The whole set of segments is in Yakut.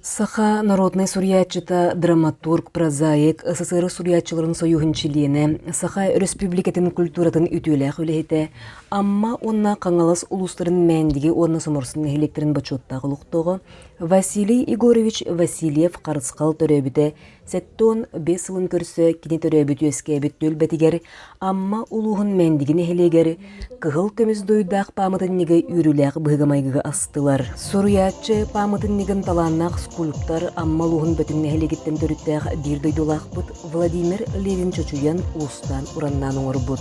Саха народнай суруйааччыта, драматург, прозаик, СССР суруйааччыларын союһун чилиэнэ, Саха Өрөспүүбүлүкэтин культуратын үтүөлээх үлэһитэ, Амма уонна Хаҥалас улуустарын Мээндиги уонна Соморсун нэһилиэктэрин бочуоттаах олохтооҕо Василий Егорович Васильев Харысхал төрөөбүтэ 75 сылын көрсө кини төрөөбүт-үөскээбит түөлбэтигэр Амма улууһун Мээндиги нэһилиэгэр кыһыл көмүс дуйдаах пааматынньыгы үөрүүлээх быһыыга-майгыга астылар. Суруйааччы пааматынньыгын талааннаах скульптор Амма улууһун Бөтүҥ нэһилиэгиттэн төрүттээх биир дойдулаахпыт Владимир Левин чочуйан уустаан-ураннаан оҥорбут.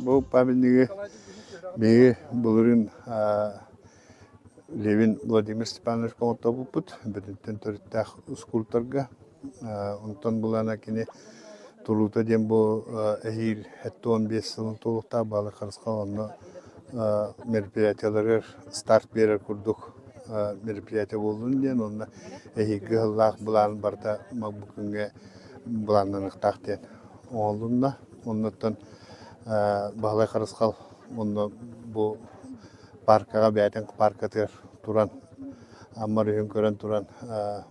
Бу памятнигы биһиги былырыын Левин Владимир Степанович оҥортобуппут, Бөтүнтэн төрүттээх скульпторга. Онтон былаана кини туруута диэн бу эһиил 75 сылын туолуохтаах Баалы Харысхал онно мероприятиеларыгар старт биэрэр курдук мероприятие буоллун диэн уонна эһиилги сыллаах былаан барыта бу күҥҥэ былааннаныахтаах диэн оҥоһулунна. Оннуттан Баһылай Харысхал онно бу Паркаҕа бэйэтин паркатыгар туран Амма өрүһүн көрөн туран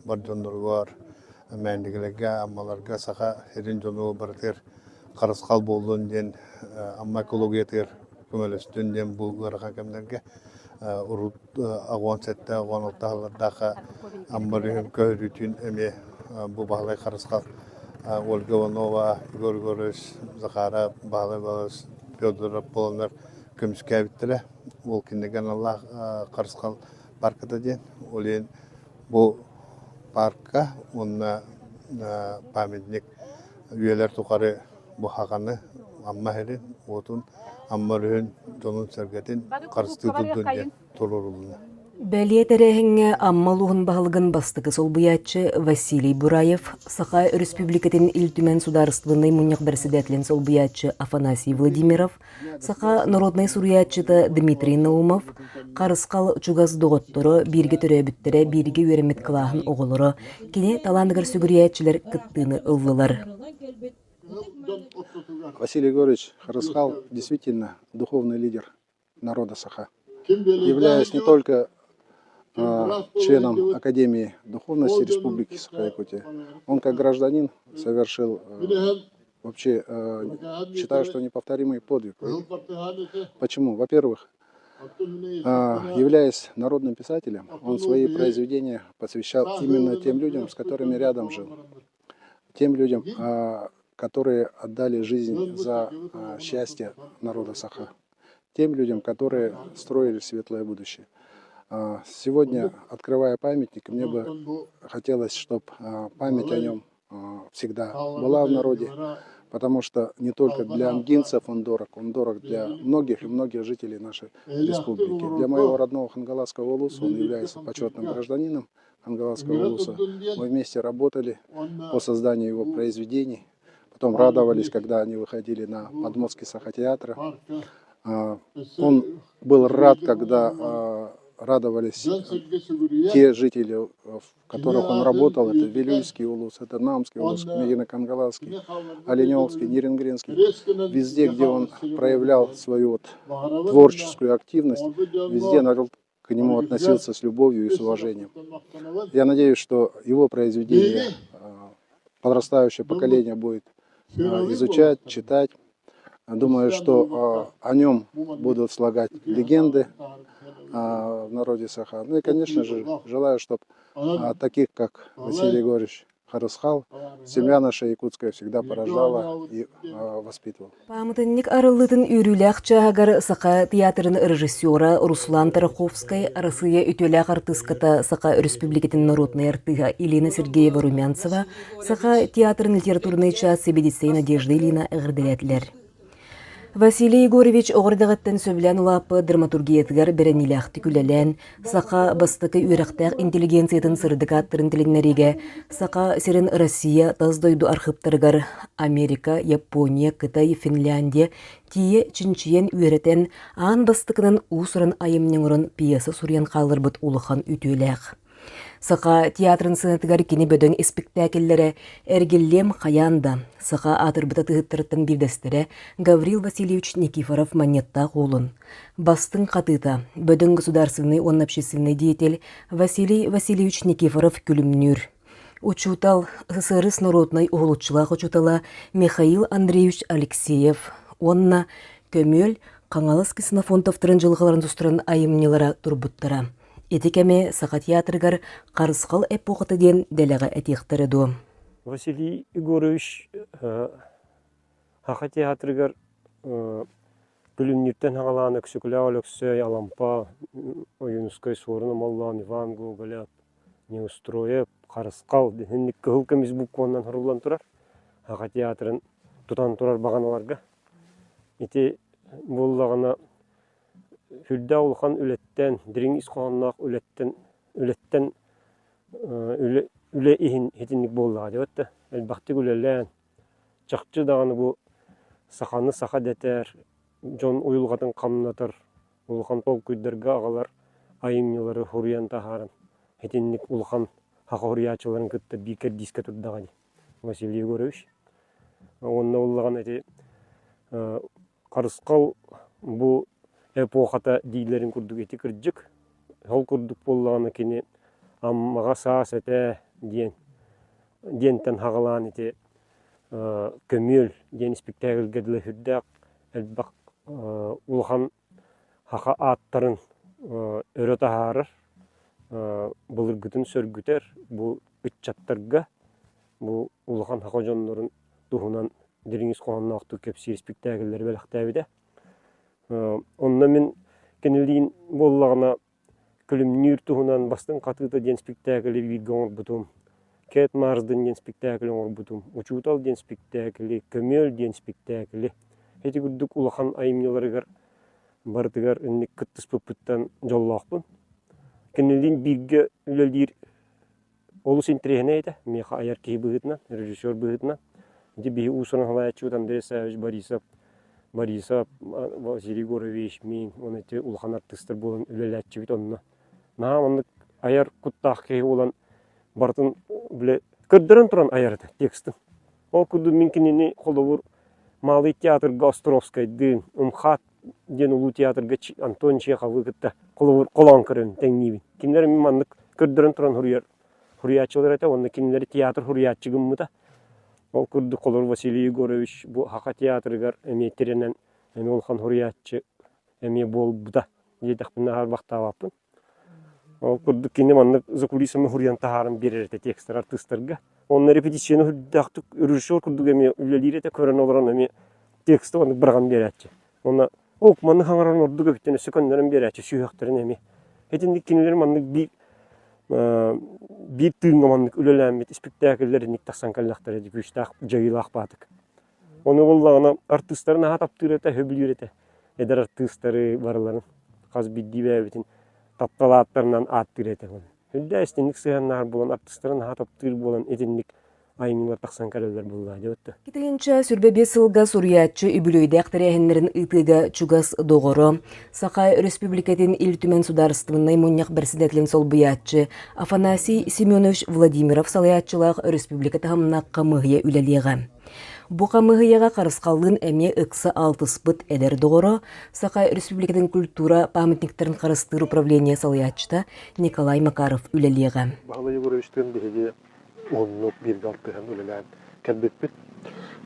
бар дьонноругар, Мээндигилэргэ, Аммаларга саха сирин дьону барытыгар харысхал буоллун диэн Амма экологиятыгар көмөлөстүн диэн бу ыарахан кэмнэргэ урут 87 16 сыллардаахха Амма өрүһүн көһөрүүтүн эмиэ бу Баһылай Харысхал Ольга Иванова, Егор Егорович Захаров, Баһылай Иванович Федоров буоланнар көмүскээбиттэрэ. Ол кинигэ аналлаах Харысхал парката диэн. Ол иһин бу парка уонна памятник үйэлэр тухары бу хаханы Амма сирин уотун, Амма өрүһүн дьонун-сэргэтин харыстыы турдун диэн туруорулунна. Бэлиэ тэрээһиҥҥэ Амма улууһун баһылыгын бастакы солбуйааччы Василий Бураев, Саха Өрөспүүбүлүкэтин Ил Түмэн судаарыстыбаннай мунньах бэрэссэдээтэлин солбуйааччы Афанасий Владимиров, Саха народнай суруйааччыта Дмитрий Наумов, Харысхал чугас доҕотторо, бииргэ төрөөбүттэрэ, бииргэ үөрэммит кылааһын оҕолоро, кини талааныгар сүгүрүйээччилэр кыттыыны ыллылар. Василий Егорович Харысхал действительно духовный лидер народа Саха. Являясь не только членом Академии духовности Республики Саха-Якутия, он как гражданин совершил вообще, считаю, что неповторимый подвиг. Почему? Во-первых, являясь народным писателем, он свои произведения посвящал именно тем людям, с которыми рядом жил. Тем людям, которые отдали жизнь за счастье народа Саха. Тем людям, которые строили светлое будущее. Сегодня, открывая памятник, мне бы хотелось, чтобы память о нем всегда была в народе, потому что не только для амгинцев он дорог, он дорог для многих и многих жителей нашей республики. Для моего родного Хангаласского улуса он является почетным гражданином Хангаласского улуса. Мы вместе работали по созданию его произведений, потом радовались, когда они выходили на подмостки Сахатеатра. Он был рад, когда радовались те жители, в которых он работал, это Вилюйский улус, это Намский улус, Мегино-Кангаласский, Оленевский, Нерюнгринский. Везде, где он проявлял свою вот творческую активность, везде народ к нему относился с любовью и с уважением. Я надеюсь, что его произведения подрастающее поколение будет изучать, читать. Думаю, что о нем будут слагать легенды в народе Саха. Ну и, конечно же, желаю, чтобы таких, как Василий Егорович Харысхал, семья наша якутская всегда поражала и воспитывала. Пааматынньык арыллыытын үөрүүлээх чааһыгар Саха театрын режиссера Руслан Тараховскай, Арассыыйа үтүөлээх артыыската Саха Өрөспүүбүлүкэтин норуотунай артыыһа Елена Сергеева Румянцева, Саха театрын литературнай чаас сэбиэдиссэйэ Надежда Ильина эҕэрдэлээтилэр. Василий Егорович оҕо эрдэҕиттэн сөбүлээн улааппыт драматургиятыгар бэриниилээхтик үлэлээн, саха бастакы үөрэхтээх интеллигенциятын сырдык ааттарын тилиннэриигэ Саха сирин Россия тас дойду архыыптарыгар Америка, Япония, Кытай, Финляндия тиийэ чинчийэн үөрэтэн, аан бастакынан уус-уран айымньы оҥорон пьеса суруйан хаалларбыт улахан үтүөлээх. Саха театрын сыанатыгар кини бөдөҥ испиктээкиллэрэ «Эргиллиэм хайаан да» саха аатырбыт атыыһыттарыттан биирдэстэрэ Гаврил Васильевич Никифоров Манньыаттаах уолун, бастыҥ хатыыта, бөдөҥ государственнай уонна общественнай деятель Василий Васильевич Никифоров күлүмнүүр. Учуутал, СССР норуодунай уһулуччулаах учуутала Михаил Андреевич Алексеев уонна Көмүөл Хаҥалас Ксенофонтовтарын дьылҕаларын тустаран айымньылара турбуттара. Ити кэми Саха театрыгар Харысхал эпохата диэн дэлэҕэ этиэхтэрэ дуо? Василий Егорович Саха театрыгар Күлүмнүүртэн саҕалаан Өксөкүлээх Өлөксөй, Алампа, Ойуунускай, Суорун Омоллоон, Иван Гоголев, Неустроев, Харысхал итинник кыһыл көмүс букванан суруллан турар Саха театрын тутан турар баҕаналарга. Ити буоллаҕына сүрдээх улахан үлэттэн, дириҥ ис хоһоонноох үлэттэн үлэттэн үлэ, үлэ иһин итинник буоллаҕа диэбэт да элбэхтик үлэлээн Чахчы даҕаны бу саханы саха дэтэр, дьон уйулҕатын хамнатар, улахан толкуйдарга аҕалар айымньылары суруйан таһааран, итинник улахан саха суруйааччыларын кытта биир кэрдиискэ турдаҕа дии Василий Егорович. Уонна буоллаҕына ити Харысхал бу эпохата дииллэрин курдук ити кырдьык. Ол курдук буоллаҕына кини Аммаҕа саас этэ диэн диэнтэн саҕалаан ити Көмүөл диэн испиктээкилгэ дылы сүрдээх элбэх улахан саха ааттарын өрө таһаарар, былыргытын сөргүтэр бу ыччаттарга бу улахан саха дьоннорун туһунан дириҥ ис хоһоонноохтук кэпсиир испиктээкиллэри бэлэхтээбитэ. Онно мин кинилиин буоллаҕына Күлүмнүүр туһунан «Бастыҥ хатыыта» диэн спектаклы бииргэ оҥорбутум, «Кэт Марсден» диэн спектакль оҥорбутум, «Учуутал» диэн спектаклы, «Көмүөл» диэн спектаклы. Ити курдук улахан айымньыларыгар барытыгар инник кыттыспыппыттан дьоллоохпун. Кинилиин бииргэ үлэлиир Олус интэриэһинэй этэ, миэхэ айар киһи быһыытынан, режиссер быһыытынан. Ити биһи уус-уран салайааччыбыт Андрей Саввич Борисов, Борисов, Василий Егорович, мин уонна ити улахан артыыстар буолан үлэлээччибит онно. Наһаа маннык айар куттаах киһи буолан барытын бile көрдөрөн туран айар этэ текстын. Ол курдук мин кинини холобур Малый театрга Островскайдыын, МХАТ диэн улуу театрга Антон Чеховы кытта холобур холоон көрөн тэҥниибин. Кинилэр мин маннык көрдөрөн туран суруйар суруйааччылар этэ уонна кинилэри театр суруйааччы гыммыта. Ол курдук холобур Василий Егорович бу Саха театрыгар эмиэ тирэнэн эмиэ улахан суруйааччы эмиэ буолбута диэтэхпинэ саарбахтаабаппын. Ол курдук кини маннык за кулисами суруйан таһааран биэрэр этэ текстэр артыыстарга. Онно репетицияны үрдээхтик режиссер курдук эмиэ үлэлиир этэ, көрөн олорон эмиэ тексты маннык быраҕан биэрээччи. Уонна ок маннык хаҥаран ордук эбиттэн өссө көннөрөн биэрээччи сүһүөхтэрин эмиэ. Итинник кинилэр маннык биир биир тыыҥҥа маннык үлэлээммит испиктээкиллэр инник тахсан кэллэхтэрэ дии күүстээх дьайыылаах баатык. Ону буоллаҕына артыыстары наһаа таптыыр этэ, сөбүлүүр этэ. Эдэр артыыстары барыларын хас биирдии бэйэбитин таптал ааттарынан ааттыыр этэ. Үрдээ истинник сыһыаннаһар буолан, артыыстары наһаа таптыыр буолан итинник айымньылар тахсан кэлэллэр буоллаа диэбит. 2025 сылга суруйааччы үбүлүөйдээх тэрээһиннэрин ыытыыга чугас доҕоро, Саха Өрөспүүбүлүкэтин Ил Түмэн Судаарыстыбаннай Мунньах бэрэссэдээтэлин солбуйааччы Афанасий Семенович Владимиров салайааччылаах өрөспүүбүлүкэ таһымнаах хамыыһыйа үлэлиэҕэ. Бу хамыыһыйаҕа Харысхаллыын эмиэ ыкса алтыспыт эдэр доҕоро, Саха Өрөспүүбүлүкэтин культура памятниктарын харыстыыр управление салайааччыта Николай Макаров үлэлиэҕэ. Баһылай Егоровичтыын биһиги уһуннук бииргэ алтыһан үлэлээн кэлбиппит.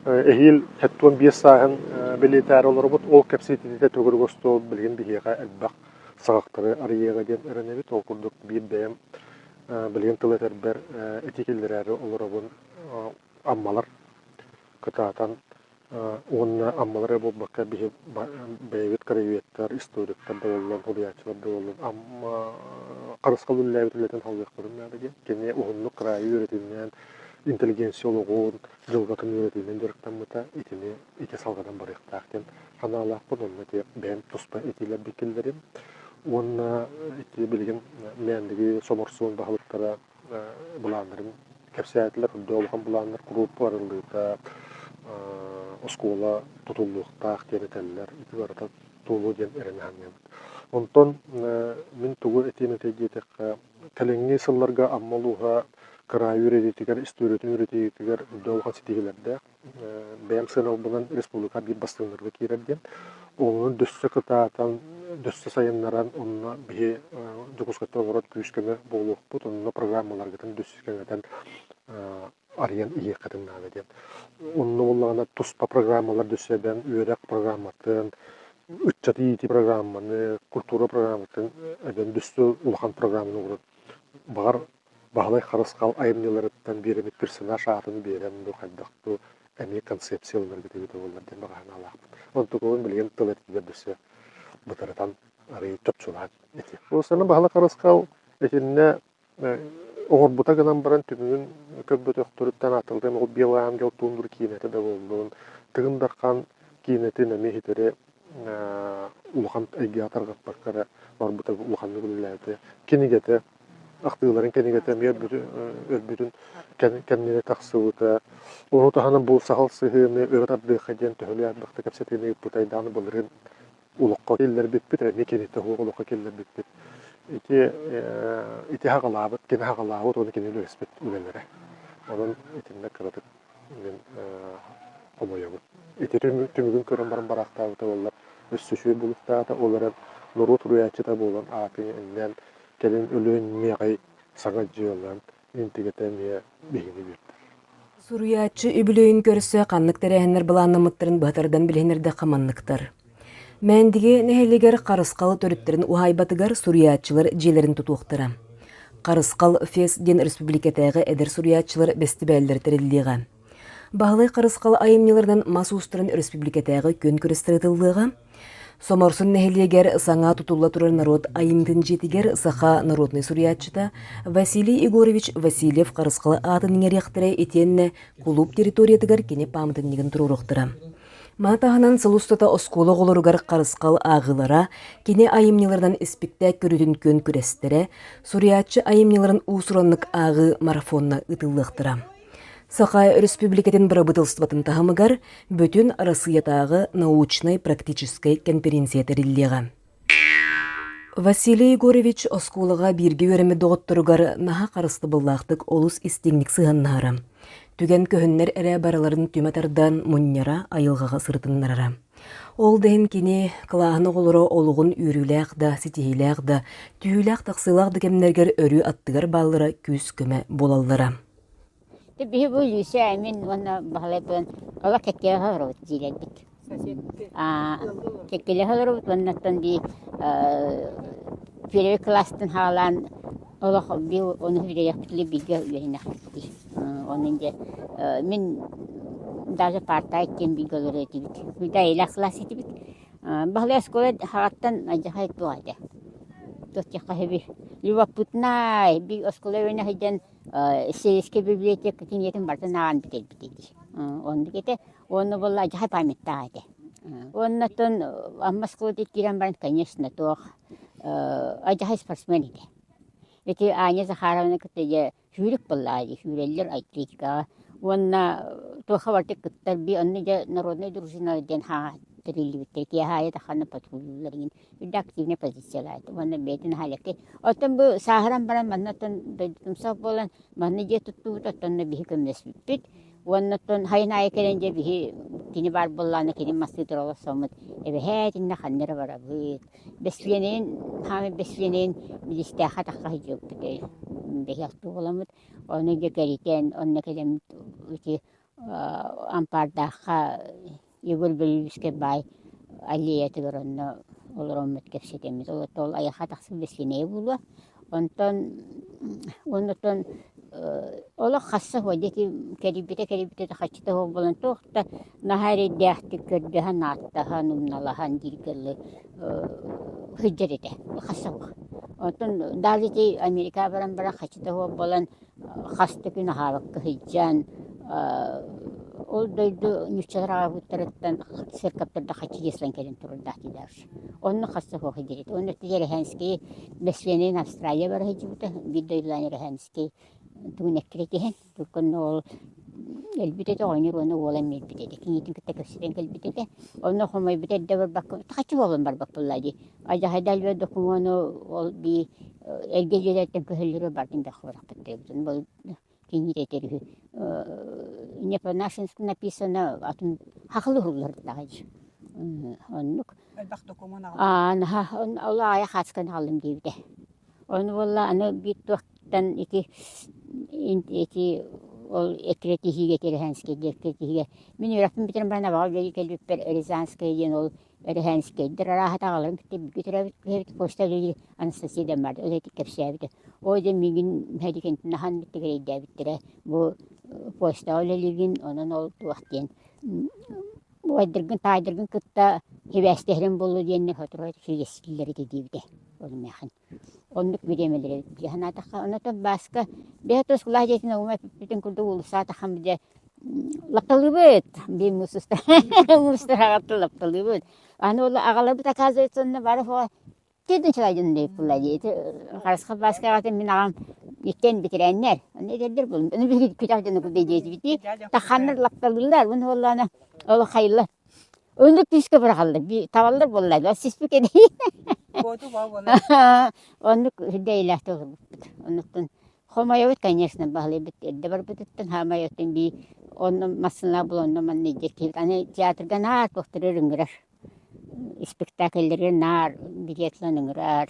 Эһиил 75 сааһын бэлиэтээри олоробут. Ол кэпсэтиитэ төгүрүк остуол билигин биһиэхэ элбэх саҕахтары арыйыаҕа диэн эрэнэбит. Ол курдук биир бэйэм билигин тыл этэрбэр этии киллэрээри олоробун. Аммалар кытаатан уонна Аммалар эрэ буолбакка биһи бэйэбит краеведтар, историктар да буоллун, суруйааччылар да буоллун Амма Харысхал үлэлээбит үлэтин салгыахпытын наада диэн. Кини уһуннук кыраайы үөрэтиинэн, интеллигенция олоҕун, дьылҕатын үөрэтиинэн дьарыктаммыта итини ити салҕанан барыахтаах диэн санаалаахпын. Онно ити бэйэм туспа этиилэрбин киллэрим. Уонна ити билигин Мээндиги Соморсуун баһылыктара былааннарын кэпсээтилэр. Үрдэ улахан былааннар куруук барыллыыта оскуола тутуллуохтаах диэн этэллэр. Ити барыта туолуо диэн эрэнэ саныыбыт. Онтон мин тугу этиэм этэй диэтэххэ, кэлиҥҥи сылларга Амма улууһа кыраайы үөрэтиитигэр, историятын үөрэтиитигэр үрдэ улахан ситиһиилэрдээх. Бэйэм сыаналбынан республика биир бастыҥнарга киирэр диэн. Онон дөссө кытаатан, дөссө сайыннаран, онно биһи Дьокуускайтан олорор күүс-көмө буолуохпут, онно программаларгытын дөссө кэҥэтэн арыйан иһиэххитин наада диэн. Онно буоллаҕына туспа программалар дөссө эбэн, үөрэх программатын, ыччаты иитии программаны, культура программатын эбэн дөссө улахан программаны оҥорон баҕар Баһылай Харысхал айымньыларыттан биир эмит персонаж аатын биэрэн дуу, хайдах дуу эмиэ концепция ылынаргыт эбитэ буоллар диэн баҕа санаалаахпын. Онтукабын билигин тыл этиитигэр дөссө бытарытан арыый чопчулаан этиэм. Уопсайынан Баһылай Харысхал итиннэ оҥорбута гынан баран түмүгүн көрбөтөхтөрүттэн аатталытын ол Белый ангел тундур киинэтэ да буоллун, Тыгын Дархан киинэтин эмиэ ситэри улахан эйгэҕэ тарҕаппакка эрэ барбыта улаханнык үлэлээбитэ. Кинигэтэ, ахтыыларын кинигэтэ эмиэ өлбүтүн кэннинэ тахсыбыта. Ону таһынан бу саһыл сыһыаны өрө тардыахха диэн төһөлөөх элбэхтэ кэпсэтиини ыыппыта даҕаны былырыын олоххо киллэрбиппит, эмиэ киниттэ суох олоххо киллэрбиппит. Ити ити хаҕалаабыт, кини хаҕалаабыт уонна кини үлэлэспит үлэлэрэ. Онон итиннэ кыратык мин хомойобун. Ити түмүгүн көрөн баран бараахтаабыта буоллар, өссө үчүгэй булуктаата, ол эрэн норуот суруйааччыта буолан аатын иннэн кэлин өлүөн миэхэй саҥа дьыалан интигэтэ эмиэ биһигини үөрдэр. Суруйааччы үбүлүөйүн көрсө ханнык тэрээһиннэр былааннаммыттарын быһа тардан билиһиннэрдэххэ манныктар. Мээндиги нэһилиэгэр Харысхал төрүттэрин уһаайбатыгар суруйааччылар дьиэлэрин тутуохтара. Харысхал фест диэн республикатааҕы эдэр суруйааччылар бэстибээллэрэ тэриллиэҕэ. Баһылай Харысхал айымньыларынан мас уустарын өрөспүүбүлүкэтээҕи күөн күрэстэрэ ыытыллыаҕа. Соморсун нэһилиэгэр саҥа тутулла турар норуот айымньытын дьиэтигэр саха народнай суруйааччыта Василий Егорович Васильев Харысхал аатын иҥэриэхтэрэ итиэннэ кулууп территориятыгар кини пааматынньыгын туруоруохтара. Маны таһынан сыл устата оскуола оҕолоругар Харысхал ааҕыылара, кини айымньыларынан испиктээк көрүүтүн күөн күрэстэрэ, суруйааччы айымньыларын уус-ураннык ааҕыы марафонна ыытыллыахтара. Саха Өрөспүүбүлүкэтин бырабыыталыстыбатын таһымыгар Бүтүн Арассыыйатааҕы научнай-практическай конференция тэриллиэҕэ. Василий Егорович оскуолаҕа бииргэ үөрэммит доҕотторугар наһаа харыстабыллаахтык олус истиҥник сыһыаннаһара. Түгэн көһүннэр эрэ барыларын түмэ тардан мунньара, айылҕаҕа сырытыннарара. Ол да иһин кини кылааһын оҕолоро олоҕун үөрүүлээх да, ситиһиилээх да, түһүүлээх-тахсыылаах да кэмнэригэр өрүү аттыгар бааллара күүс-көмө буолаллара. Биһи бу Люся мин уонна Баһылайбын олох кэккэлэһэ олоробут диилэрбит. Кэккэлэһэ олоробут уоннаттан би первый класстан хаалаан олох би ону үлэлэхпитили бииргэ үөрэнэхпит Онон дьэ мин даже парта иккиэн бииргэ олорор этибит. Да илэх класс этибит. Баһылай оскуола хаҕаттан алдьархай туох этэ. Туох диэххэ любопытнай би оскуола үөрэнэ сылдьан Сельскэй библиотека кинигэтин барытын ааҕан бүтэрбит дии. Оннук этэ. Уонна буолла адьаһай памяттаах этэ. Уонна оттон Амма оскуолатыгар киирэн баран, конечно, туох адьаһай спортсмен этэ. Ити Аня Захаровна кытта дьэ сүүрүк буоллаҕа дии, сүүрэллэр атлетикаҕа. Уонна туохха барыта кыттар би онно дьэ народнай дружина диэн хаҥа тэриллибиттэр. Киэһэ аайы таххана патруллуулар игин үрдэ активнай позициялаата уонна бэйэтин аһалеккэй. Оттон бу сааһыран баран манна оттон дойдутумсах буолан манна дьиэ туттубут оттон биһи көмөлөспүппүт. Уонна оттон хайын аайы кэлэн дьэ биһи кини баар буоллаҕына кини массыытыгар олорсоммут эбэһээтиннэ ханна эрэ барабыт. Бэсиэнэйин хаамай бэсиэнэйин Билистээххэ тахха сылдьыбыппыт бэһиэхтүү буоламмыт. Ону дьэ кэритэн онно кэлэммит ити Ампаардаахха Егор Белюбскай баай аллеятыгар онно олороммут кэпсэтэммит. Ол ол айылҕа тахсыбыт бэсиэнэйэ буолуо. Онтон оннуттан олох хасса суох ити кэрийбитэ кэрийбитэ да хаччыта суох буолан туох да наһаа эрэйдээхтик көрдөһөн, ааттаһан, умналаһан дииргэ дылы сылдьар этэ. Хасса суох. Онтон даже ити Америкаҕа баран баран хаччыта суох буолан хас да күн аһаабакка сылдьан ол дойду нууччалар аҕабыттарыттан церковтарда хаччы кэлэн турардаах дииллэр. Онно хас да суох диэбит. Уонна Эрэһээнскэй бэсиэнэйин Австралия бара сылдьыбыта. Биир дойдулаан Эрэһээнскэй тугун эккирэтиһэн. Только ол Өлбүт этэ оҕонньор уонна уола эмиэ өлбүт этэ. Кинитин кытта кэпсэтэн кэлбит этэ. Онно хомойбут эрдэ барбакка, хаччы буолан барбаппылла дии. Алдьархайда элбэх докумуону ол бии эргэ дьиэлэртэн көһөллөрө бардын бэххэ бырахпыттар Киниит этэр үһү не по-нашенски написано атын хахыл уһуллардаҕа дии. Оннук. Элбэх докумуон аҕаллым. Аа, наһаа ол аайы хаачыканы аҕаллым диэбитэ. Ону буолла аны биир туохтан ити ити ол эккирэтиһиигэ Тирэһээнскэйгэ эккирэтиһиигэ мин үөрэхпин бүтэрэн баран Абаҕа үлэлии кэлбиппэр Рязанская диэн ол Эрэһээнскэйдэр арааһата аҕаларын кытта бииргэ төрөөбүт киһибит Костя Лили Анастасия диэн баар ол ити кэпсээбитэ. Оо дьэ миигин Һэрикэнтин ахан бүттэ эрэйдээбиттэрэ. Бу почтаҕа үлэлиигин, онон ол туох диэн убайдаргын, таайдаргын кытта сибээстэһэрим буолуо диэннэр сотору силэстииллэр этэ диэбитэ ол эмээхин. Оннук бириэмэлэр эбит дии санаатахха. Онтон Бааска бэйэ тус кылаас дьиэтин уҥа эппитин курдук уулуссаатаххым дьэ лапталыыбыт биир муус устар лапталыыбыт. Аны ол аҕаларбыт оказывается онно бары суоҕа тиэрдэн чалайдын диэбит дии. Ити Харысхал Бааска аҕатын мин аҕам иккиэн бэтэрээннэр. Онно эдэрдэр буоллум. Ону биһиги күтэх дьону курдук диэтибит. Тахханнар лапталыыллар. Уонна буоллаҕына ол хайыллар Оннук күүскэ быраҕаллар, табаллар буолла, сиспит эдии. Оннук үрдэйлээхтик олорбуппут. Оннуктан хомойобут, конечно, баһылайбыт эрдэ барбытыттан хаамай оттон бии онно массыына була онно манна илдьэр киһибит. Аны театрга наар туохтары ыҥырар. Спектакльлэргэ наар билет ылан ыҥырар.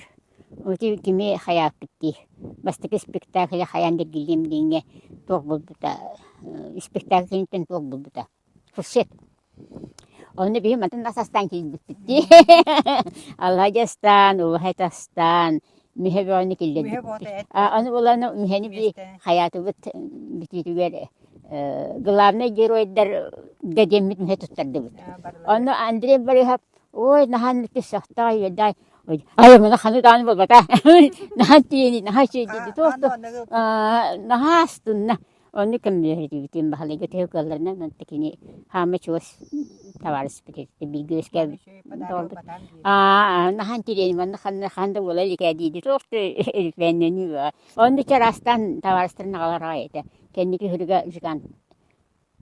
Ити кими хайааппыт дии. Бастакы спектакльы хайаан да эргиллиэм диэҥҥэ туох буолбута, спектакль кэнниттэн туох буолбута. Фуршет. Онно биһи мантан ас астаан киирбиппит дии. Алладьы астаан, убаһа этэ астаан, мүһэ бөҕөнү киллэрбиппит. Аны булан мүһэни би хайаатыбыт бүтүүтүгэр главный геройдар да диэммит мүһэ туттардыбыт. Онно Андрей Борисов ой наһаа мүттү сөхтөөх үөрдээх Ай маны ханы даҕаны буолбата. Наһаа тиийэн наһаа үчүгэй туох наһаа астынна. Онно көмөлөһөрдүүбүтүн баһылайга төһө кыалларынан онто кини хаама чугас табаарыспыт этэ бииргэ үөскээбит доҕорбут аа наһаа интириэһинэй манна ханна хаһан да буола илик ээ диidi туох да ирбээннэнии онно чараастаан табаарыстарын аҕалар аҕай этэ кэнники үһүрүгэ жиган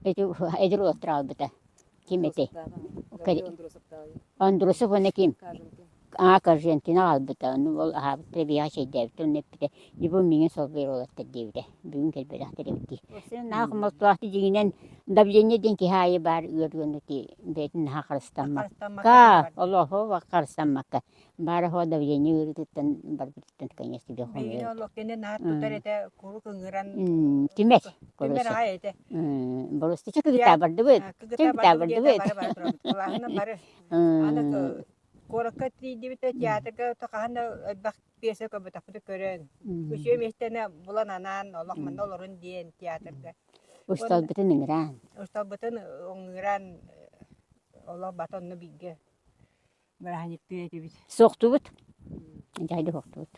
эти эдэр уолаттар аҕалбыта ким этэй Андросов уонна ким Аа Корженкина аҕалбыта, ону ол аһаабыттара биһиэхэ чэйдээбитэ уонна эппитэ, дьэ бу миигин солбуйар уолаттар диэбитэ, бүгүн кэлбэтэхтэр эбит дии. Наһаа хомолтолоох дьиҥинэн давление диэн киһи аайы баар ыарыыны ити бэйэтин наһаа харыстаммакка, олоһо харыстаммакка, баара суоҕа давление ыарыытыттан барбытыттан конечно бих Биһигини олох кини наар тутар этэ, куруук ыҥыран түмэр түмэр аҕай этэ. Боруостача кыгыта бардыбыт, Кыгыта бардыбыт бары бары турабыт. Кылааһынан бары. Аны Куоракка тиийдибит да театрга хаһан да элбэх пьеса көрбөтөхпүтүн көрөн, үчүгэй миэстэни булан анаан олох манна олорун диэн театрга. Усталбытын ыҥыраан. Усталбытын ыҥыраан олох бата онно бииргэ бырааһынньыктыыр этибит. Суохтубут. Дьайда суохтубут.